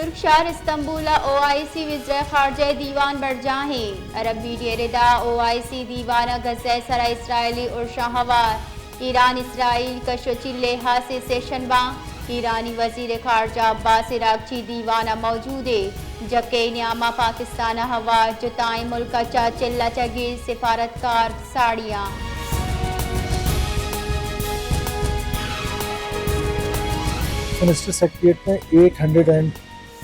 ترک شہر استنبول ء او آئی سی وزرائے خارجہ ء دیوان برجاہیں۔ عرب میڈیا ء ردا او آئی سی دیوان ء غزہ ء سرا اسرائیلی ارشاں ہوار، ایران اسرائیل کش و چیل ء ہاسیں سیشن باں۔ ایرانی وزیر خارجہ عباس عراقچی دیوان ء موجود ء۔ جکئی نیاما پاکستان ء ہوار جتائیں ملک ء چہ چل ء چہ گیش سفارتکار ساڑیاں۔ سیمسٹر سیکرٹریٹ میں eight hundred and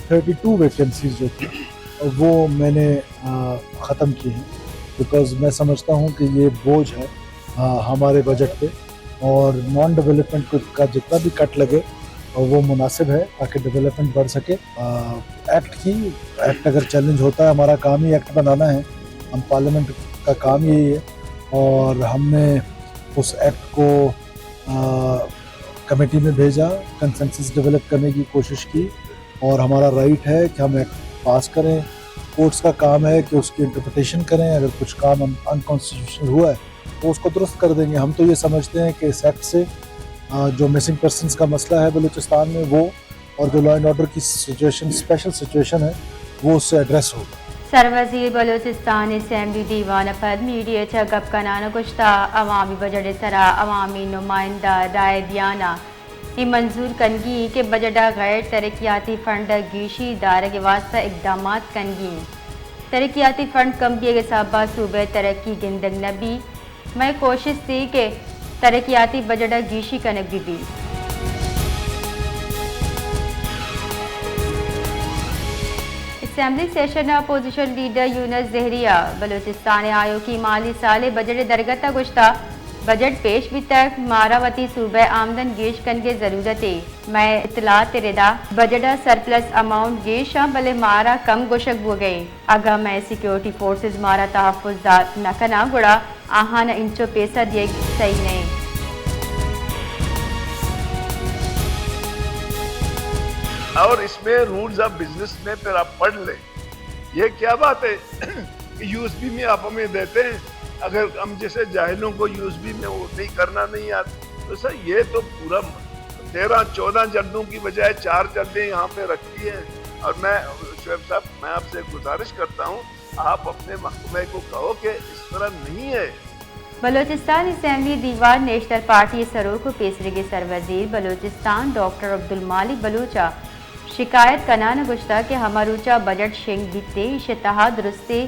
thirty two vacancies جو تھی، وہ میں نے، آ، ختم کی ہیں، بیکاز میں سمجھتا ہوں کہ یہ بوجھ ہے، آ، ہمارے بجٹ پہ، اور نان ڈیولپمنٹ کو، کا جتنا بھی کٹ لگے، وہ مناسب ہے تاکہ ڈیولپمنٹ بڑھ سکے۔ آ، ایکٹ کی، ایکٹ اگر چیلنج ہوتا ہے، ہمارا کام ہی ایکٹ بنانا ہے، ہم پارلیمنٹ کا کام یہی ہے، اور ہم نے اس ایکٹ کو آ، کمیٹی میں بھیجا، کنسنسس ڈیولپ کرنے کی کوشش کی، اور ہمارا رائٹ ہے کہ ہم ایکٹ پاس کریں۔ کورٹس کا کام ہے کہ اس کی انٹرپریٹیشن کریں، اگر کچھ کام ان-، انکانسٹیٹیوشنل ہوا ہے تو اس کو درست کر دیں گے۔ ہم تو یہ سمجھتے ہیں کہ اس ایکٹ سے، آ، جو مسنگ پرسنز کا مسئلہ ہے بلوچستان میں، وہ اور جو لا اینڈ آرڈر کی سچویشن، اسپیشل سچویشن ہے، وہ اس سے ایڈریس ہوگا۔ سروزیر بلوچستان اسمبلی دیوان ء پد میڈیا ء چہ گپ کنان ء گوشتہ، عوامی بجٹ ء سرا عوامی نمائندہ رائے دیان ء اے منظور کنگی انت کہ بجٹ ء غیر ترقیاتی فنڈ ء گیشی دارگ ء واستہ اقدامات کنگی انت۔ ترقیاتی فنڈ کم بیگ ء سبب ء صوبہ ء ترقی گندگ نہ بیت۔ مئے کوشست اے کہ ترقیاتی بجٹ ء گیشی کنگ بہ بیت۔ اسمبلی سیشن ء اپوزیشن لیڈر یونس زہری ء بلوچستان ء آیوکیں مالی سال ء بجٹ ء درگت ء گوشتہ، بجٹ پیش بیتگ، مارا وتی صوبہ ء آمدن گیش کنگ ء ضرورت اے۔ مئے اطلاعات ء ردا بجٹ ء سرپلس اماؤنٹ گیش آں، بلے مارا کم گوشگ بوگ ء انت۔ اگاں مئے سیکورٹی فورسز مارا تحفظ دات نہ کناں، گڑا آہان ء انچو پیسہ دیگ سہی نہ انت۔ اور اس میں رولز آف بزنس میں پھر آپ پڑھ لیں، یہ کیا بات ہے کہ یو ایس بی میں آپ ہمیں دیتے ہیں، اگر ہم جیسے جاہلوں کو یو ایس بی میں وہ نہیں کرنا نہیں آتا، تو سر، یہ تو پورا تیرہ چودہ جلدوں کی بجائے چار جلدیں یہاں پہ رکھتی ہیں۔ اور میں، شعیب صاحب، میں آپ سے گزارش کرتا ہوں، آپ اپنے محکمہ کو کہو کہ اس طرح نہیں ہے۔ بلوچستان اسمبلی دیوان نیشنل پارٹی ء سروک و پیسریگیں سروزیر بلوچستان ڈاکٹر عبدالمالک بلوچ ء شکایت کنان ء گوشتگ کہ ہما روچ ء بجٹ شنگ بیت ء ایشی ء تہا درستیں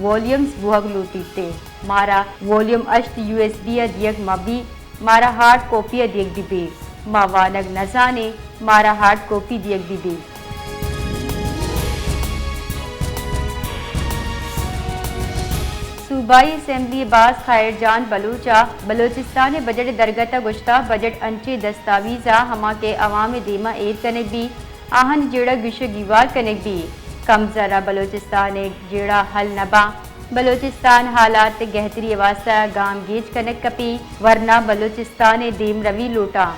والیومز بوہگ لوٹیت ء مارا والیوم ہشت یو ایس بی ء دیگ مہ بیت، مارا ہارڈ کاپی ء دیگ بہ بیت۔ ما وانگ نہ زانیں، مارا ہارڈ کاپی دیگ بہ بیت۔ صوبائی اسمبلی ء باز خیر جان بلوچ ء بلوچستان ء بجٹ ء درگت ء گوشتہ، بجٹ انچیں دستاویز ء ہما کہ عوام ء دیما ایر کنگ بیت، آہانی جیڑہ گیش و گیوار کنگ بیت۔ کم زر ء بلوچستان ء جیڑہ حل نہ باں۔ بلوچستان حالات ء گہتری ء واستہ گام گیج کنگ کپی، ورنا بلوچستان ء دیمروی لوٹاں۔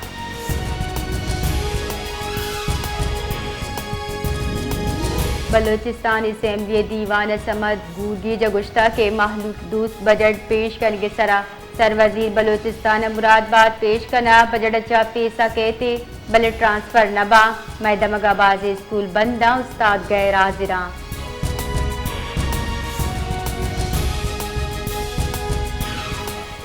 بلوچستان اسمبلی ء دیوان ء صمد گورگیج ء گوشتگ کہ مہلوک دوست بجٹ پیش کنگ ء سرا سروزیر بلوچستان ء مراد بات پیش کناں، بجٹ ء چہ پیسہ کیت بلے ٹرانسفر نہ باں۔ مئے دمگ ء بازیں اسکول بند آں، استاد غیر حاضر آں۔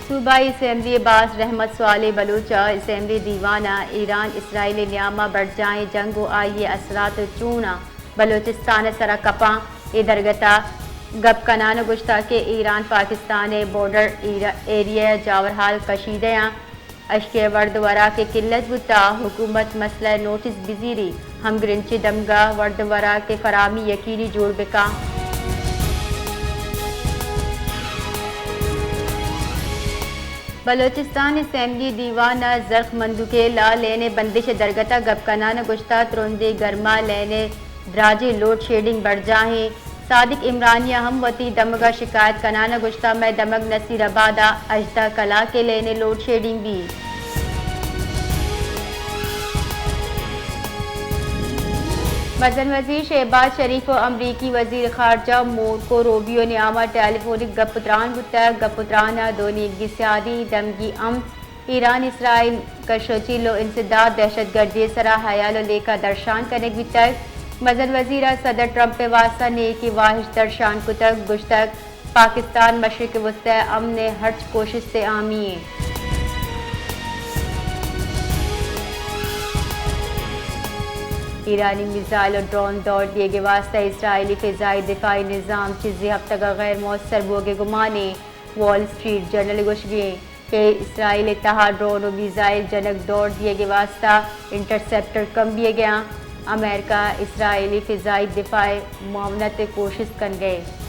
صوبائی اسمبلی ء باز رحمت صالح بلوچ ء اسمبلی دیوان ء ایران اسرائیل ء نیام ء برجاہیں جنگ ء آئی ء اثرات ء چون آں بلوچستان ء سرا کپاں۔ اے درگت ء گپ کنان ء گوشتگ کہ ایران پاکستان ء بارڈر ایریا ء جاورحال کشیدہ آں، اشی ء ورد وراک ء قلت بوتگ، حکومت مسئلہ ء نوٹس بزیری، ہمگرنچیں دمگ ء ورد وراک ء فراہمی یقینی جوڑ بکاں۔ بلوچستان اسمبلی دیوان ء زرخ مندوکیل ء لین ء بندش ء درگت ء گپ کنان ء گوشتگ، ترندیں گرما لین ء دراجیں لوڈ شیڈنگ برجاہیں۔ صادق عمرانی ء ہم وتی دمگ ء شکایت کنان ء گوشتگ، مئے دمگ نصیر آباد ء ہژدہ کلاک ء لین ء لوڈ شیڈنگ بیت۔ مزن وزیر شہباز شریف ء امریکی وزیر خارجہ مورکو روبیو نیام ء ٹیلی فونک گپ ء تران بوتگ۔ گپ ء تران ء دو نیمگی سیادی، دمگی امن، ایران اسرائیل کش ء چیل ء انسداد، دہشت گردی ء سرا ہیال ء لیکہ درشان کنگ بیتگ۔ مزن وزیر ء صدر ٹرمپ ء واستہ نیکی واہش درشان کتگ، گوشتگ پاکستان مشرق وسطی ء امن ء ہرچ کوشست ء حامی ایں۔ ایرانی میزائل و ڈرون دور دیگ ء واستہ اسرائیلی فضائی دفاعی نظام چیزے ہفتگ ء غیر مؤثر بوگ ء گمان ایں۔ وال اسٹریٹ جرنل ء گوشگ ایں کہ اسرائیل ء تہا ڈرون و میزائل جنگ دور دیگ ء واستہ انٹرسپٹر کم بیگ ء آں۔ امریکہ اسرائیلی فضائی دفاع ء معاونت ء کوشست کنگ ء۔